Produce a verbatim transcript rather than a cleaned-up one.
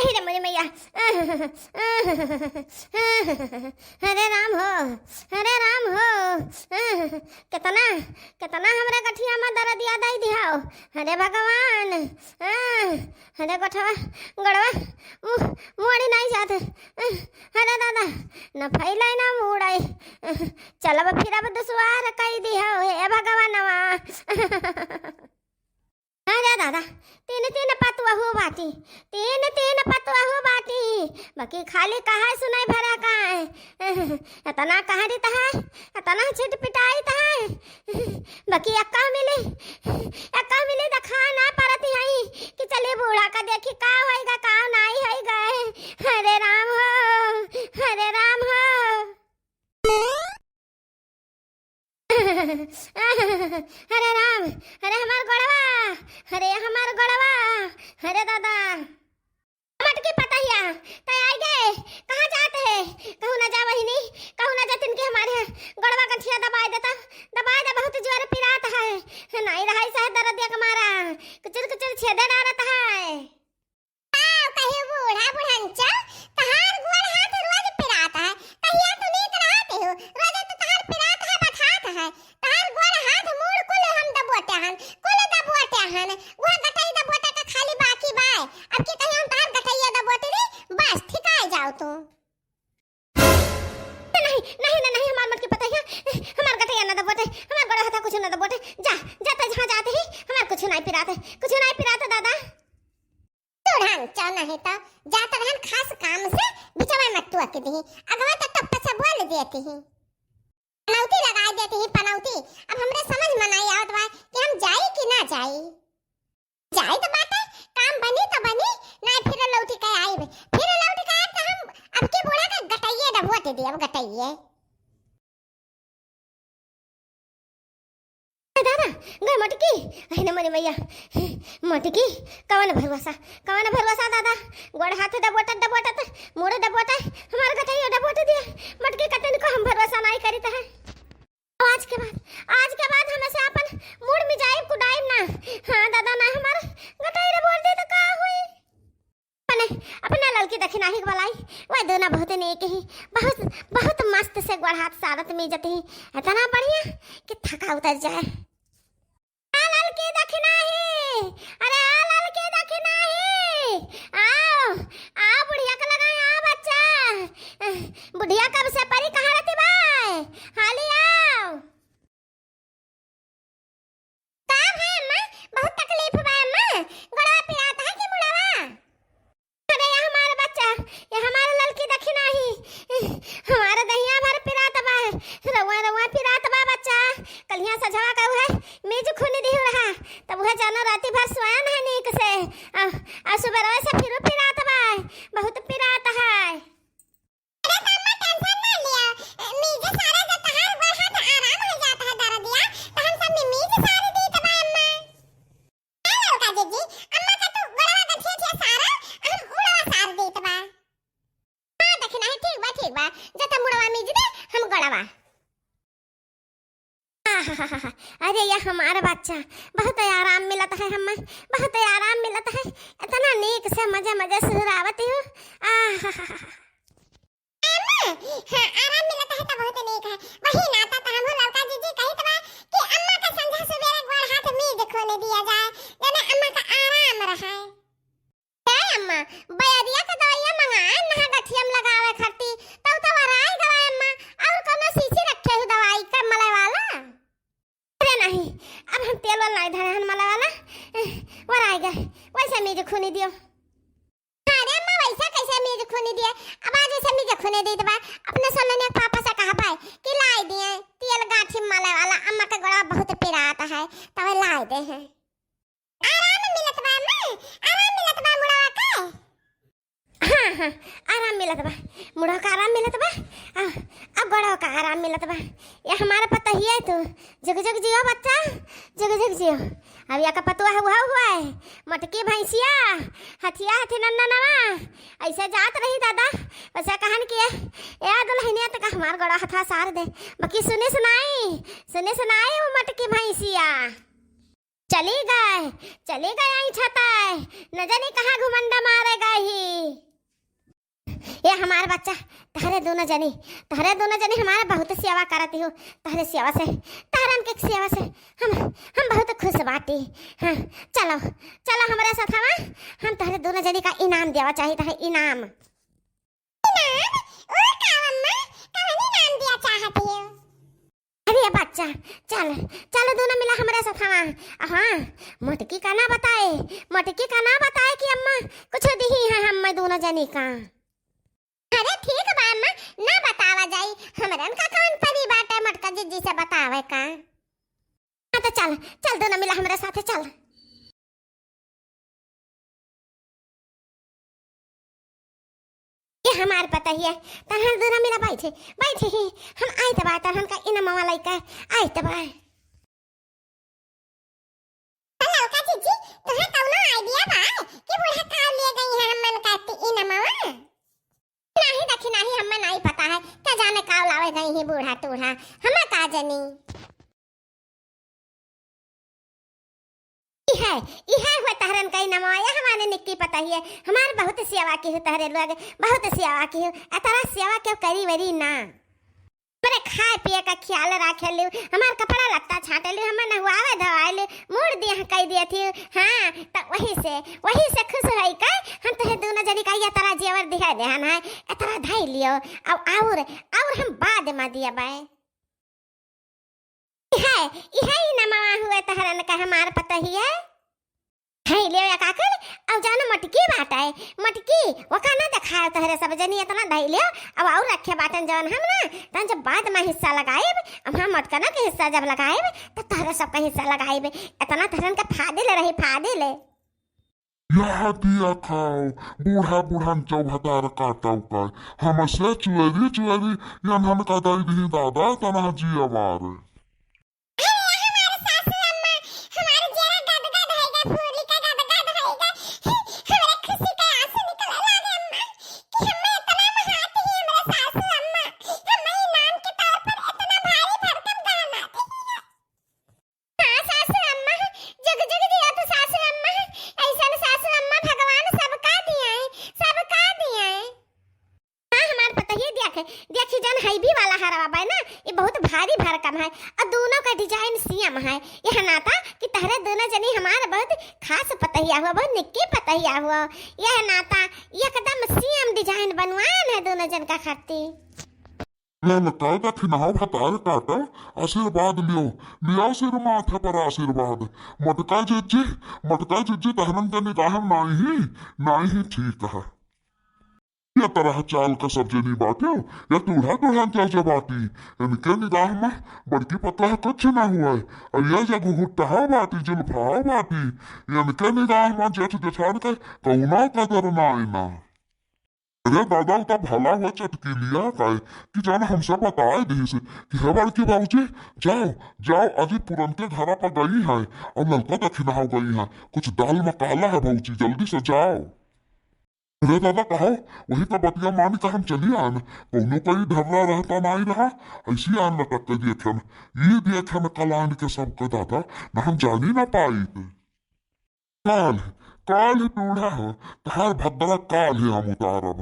हे रे मोरी मैया, अरे राम हो, अरे राम हो, केतना, केतना हमरे गठिया में दरदिया दइ दिहाओ। अरे भगवान, अरे गोठवा, गोड़वा, मु-, मुड़ी नाहीं जात। अरे दादा, न फैले न मुड़े। चलब फिरब दुसवार कइ दिहाओ, हे भगवानवा। अरे दादा, तीन तीन पतुआ हो बाटी, तीन तीन पतुआ हो बाटी, बाकी खाली कहा सुनाई भरा का है। एतना कहा देत है, एतना छिटपिटाइत है, बाकी एक्का मिली, एक्का मिली देखा ना परत है कि चली बूढ़ा का देखी का होइगा, का नाहीं होइगा। हरे राम हो, हरे राम हो। हरे राम, हरे हमार गोड़वा, हरे हमार गोड़वा, हरे दादा। मटकी पतहिया, तै आइ गए, कहाँ जात है? कहूँ ना जा बहिनी, कहूँ ना जा, तिनके हमारे गोड़वा गठिया दबाइ देता, दबाइ दे, बहुत जोर पिरात है, नाहीं रहै सहे दरदिया के मारा, कुचुर कुचुर छेदे डारत है। आओ, कहियो बूढ़ा बुढ़ंचो, तहार गोड़ हाथ रोज पिरात है, कहिया तू नीक रहत हो, रोज तो तहार पिरात है, बथात है, तहार गोड़ हाथ मूड़ कुल हम दबोटे हन, कुल दबोटे हन, वह गटई दबोटे का खाली बाकी बाय, अब की कहियो हम तहार गटइया दबोटे दी, बस ठिकाए जाओ तू। नहीं, नहीं, ना, नहीं, हमार मटकी पतहिया, हमार गटइया ना दबोटे, हमार गोड़ हाथा कुछ ना दबोटे, जा, जा, तै जहाँ जात ही, हमार कुछ नाहीं पिरात है, कुछ नाहीं पिरात है दादा। तू ढंग चौ नहीं तो जात रहन खास काम से बिचवा में टोक दी। अगवा तो टप्पा से बोल देती ही, पनौती लगाइ देती ही, पनौती। अब हमरे समझ में नाहीं आवत बा कि हम जाई कि ना जाई। जाई तो बाटे, काम बनी तो बनी, नाहीं फिर लौटी के आइब। फिर लौटी के आइब तो हम अब की बूढ़ा के गटइये डबोट दी, अब गटइये। ए दादा, गए मटकी, अहिने मोरी मैया, मटकी, कवन भरोसा, कवन भरोसा दादा, गोड़ हाथ डबोटत डबोटत, मुड़ डबोटे, हमार गटइयो डबोट दिया, मटकी कतन को हम भरोसा नाहीं करित है। आज के बाद, आज के बाद हम ऐसे अपन मुड़ में जाइब कुदाइब ना। हाँ दादा, ना हमार गटई डबोट दे तो का हुई? अपने, अपने ललकी दखिनाही के बलाई, वह दोना बहुत नेक ही, बहुत, बहुत मस्त से गोड़ हाथ सारत मीजत ही, इतना बढ़िया कि थका उतर जाए। आ ललकी दखिनाही, अरे आ ललकी दखिनाही, आओ, आओ बुढ़िया के लगाए, आओ बच्चा, बुढ़िया कब से परी कहाँ रहती बाय, हाली आओ। का है अम्मा? बहुत तकलीफ बा अम्मा। गोड़वा पिरात है कि मुड़वा? अरे ये हमार बच्चा, ये हमार ललकी दखिनाही। हमार दहिया भर पिरात बा। रउआ, रउआ पिरात बा बच्चा। कलिया सझवा का उहे मीज खुनी दिहु रहा। तब उहे जानो राती भर सोया नहीं नीक से। आ, आ सुबेरवा से फिर पिरात बा। बहुत पिरात है। अरे तो अम्मा tension ना लिया, मीजे सारा जब तहार गोड़ हाथ आराम हो जात है दरदिया, तो हम सब मीजे सारे दीत बा अम्मा। हाँ ललका जीजी, अम्मा का तू गोड़वा गठिया ठिया सारा, हम मुड़वा सार दीत बा। हाँ दखिनाही, ठीक बा, ठीक बा, जब तो मुड़वा मीज दे, हम गोड़वा। आहाहाहा, अरे ये हमार बच्चा, बहुत आराम मिलत है हमें, बहुत आराम मिलत है, इतना नीक से मजे मजे सुहरावत हो। आहाहाहा। अम्मा, हाँ, आराम मिलत है तो बहुत नीक है। वही नाता तो हमहू ललका जीजी कहित बा कि अम्मा का संझा सुबेरे गोड़ हाथ मीज खोने दिया जाए, जने अम्मा का आराम रहे। ए अम्मा, बयरिया के दवाइया मंगाए नहा गठिया में लगावे खाती, तब तो वराई गवा अम्मा, और कोनो शीशी रखे हो दवाई का मले वाला? अरे नहीं, अब हम तेल वाला नहीं धरे हन मले वाला, वराई गए, वैसे मीज खुनी दियो। अरे अम्मा, वैसे कैसे मीज खुनी दिए? अब आज ऐसे मीज खुनी दीत बा, अपने सोलनिया के पापा से कहा पाए कि लाई दिए तेल गाठी मले वाला, अम्मा के गोड़ा बहुत पिरात है, तब लाई दे हैं। आराम मिलत बा अम्मा, आराम मिलत बा मुड़वा के। हाँ, हाँ, आराम मिलत बा, मुड़वा का आराम मिलत बा, आ, अब गोड़वा का आराम मिलत बा। ये हमारा पतहिया है तू, जुग जुग जियो बच्चा, जुग जुग जियो। अब या का पतुआ हुआ हुआ है, मोटकी भैंसिया, हथिया हथी नन्ना नवा, ऐसे जात रही दादा, वैसे कहन किए, ए दुल्हनिया तक हमार गोड़ा हथवा सार दे, बाकी सुने सुनाई, सुने सुनाई वो मोटकी भैंसिया। चली गए, चली गए आई छताए, न जानी कहाँ घुमंडा मारे गई ही। अरे बच्चा, तहरे दोनों जनी, तहरे दोनों जनी हमारे बहुत सेवा करत हो। तहरे सेवा से, तहरन के सेवा से हम, हम बहुत खुश बाटी। हाँ, चलो, चलो हमरे साथ हवा, हम तहरे दोनों जनी का इनाम देवा चाहित है, इनाम। इनाम? ओ का अम्मा, कवन इनाम दिया चाहत हो? अरे बच्चा, चल, चल दोनों मिला हमरे साथ हवा। हाँ, मोटकी का ना बताए, मोटकी का ना बताए कि अम्मा कुछ दिही है हम दोनों जनी का। अरे ठीक बा अम्मा, ना बतावा जाई, हमरन का कौन परी बाटे मोटका जिज्जी से बतावे का। हाँ तो चल, चल दोनों मिला हमरे साथे चल। ये हमार पतोहिया, तहन दोनों मिला बैठे, बैठे ही, हम आइत बा, तहन का इनमवा लइका आइत बा। ललका जिज्जी, तुहे कौनो idea बा कि बूढ़ा का ले गई है हमन का ती-, इनमवा? नाही दखी, नाही, हम्मे नाही पता है, का जाने का लावे गई ही बूढ़ा टूढ़ा, हम्मे का जनी। इहे, इहे हुए तहरन कई नमवा, यह हमारे निक्की पतोहिया, हमार बहुत सेवा की हो तहरे लोग, बहुत सेवा की हो, अतरा सेवा क्यों करी वरी ना। हमरे खाए पिए का ख्याल राखे लियो, हमार कपड़ा लत्ता छाटे लियो, हमें नहुआवे धोआए लियो, मूड़ दिया कह दिया थी। हाँ, त वही से, वही से खुश होई का हम तोहे दोनों जनी का ये तरह जेवर दिहा देहन है, ए तरह धई लियो, अब और, और हम बाद में दिया बाय। इहे, इहे इनमवा हुए तहरन का हमार पतोहिया। धई लियो या काकड़, अब जौन मोटकी बाटे, मोटकी, ओका ना देखायो तहरे सब जनी इतना धई लियो, अब और रखे बाटन जौन हम ना, तन जब बाद में हिस्सा लगाएब, अब हम मोटकना के हिस्सा जब लगाएब, तो तहरे सबका हिस्सा लगाएब, इतना तहरन के फादिल रही, फादिल। यह दिया खाओ, बूढ़ा बूढ़न चौभतार काटो का, हमसे चुएरी चुएरी यनहन का दई दिही दादा तना जियवार। अरे हमार सासू अम्मा, हमार जेरा गदगद होइगा, फूली का गदगद होइगा। हमरा खुशी का आंसू निकले लागे अम्मा, कि हम्मे इतना महात ही हमरा सासू अम्मा, हम्मे इनाम के तौर पर इतना भारी भरकम गहना दिहिया। हाँ सासू अम्मा, जुग जुग जिया तू सासू अम्मा, ऐसन सासू अम्मा भगवान सबका दिया है, सबका दिया है। हाँ, हमार पतोहिया देख, देखी जौन हैवी वाला हरवा बा ना, ये बहुत भारी भरकम है। और दोनों का design same है। यह नाता कि तहरे दोनों जनी हमार बहुत खास पतोहिया हुआ, बहुत निक्की पतोहिया हुआ। यह नाता एकदम same design बनवान है दोनों जन का खातिर। ललका दखिनहा भतार काटो, आशीर्वाद लियो, लियो सिर माथे पर आशीर्वाद। मोटका जिज्जी, मोटका जिज्जी तहरन के निगाह में नाही, नाही ठीक है। ये तरह चाल का सब जनी बाटे, या टूढ़ा टूढ़ा जज बाटी। इनके निगाह में बड़की पतोह कुछ ना हुआ। और ये जो घुघुटहा बाटी, जुल्फहा बाटी, इनके निगाह में जेठ जेठान के कौनो कदर ना आईना। अरे दादा, उ तो भला हुआ चटकीलिया का कि जौन हमसे बताए दिहिस कि हे बड़की भौजी, जाओ, जाओ, अजी पुरनके घरा पर गई हैं और ललका दखिनहा गई हैं। कुछ दाल में काला है भौजी, जल्दी से जाओ। अरे दादा, कहो, वही तो बतिया मान के हम चली आन। कौनो कई ढर्रा रहता नाई रहा, ऐसी आन लटक के देखे हम। ये देखे हम कलान के सबके दादा, ना हम जानी ना पाई। काल, काल टूढ़ा हो, तहार भद्रा काल ही हम उतारब।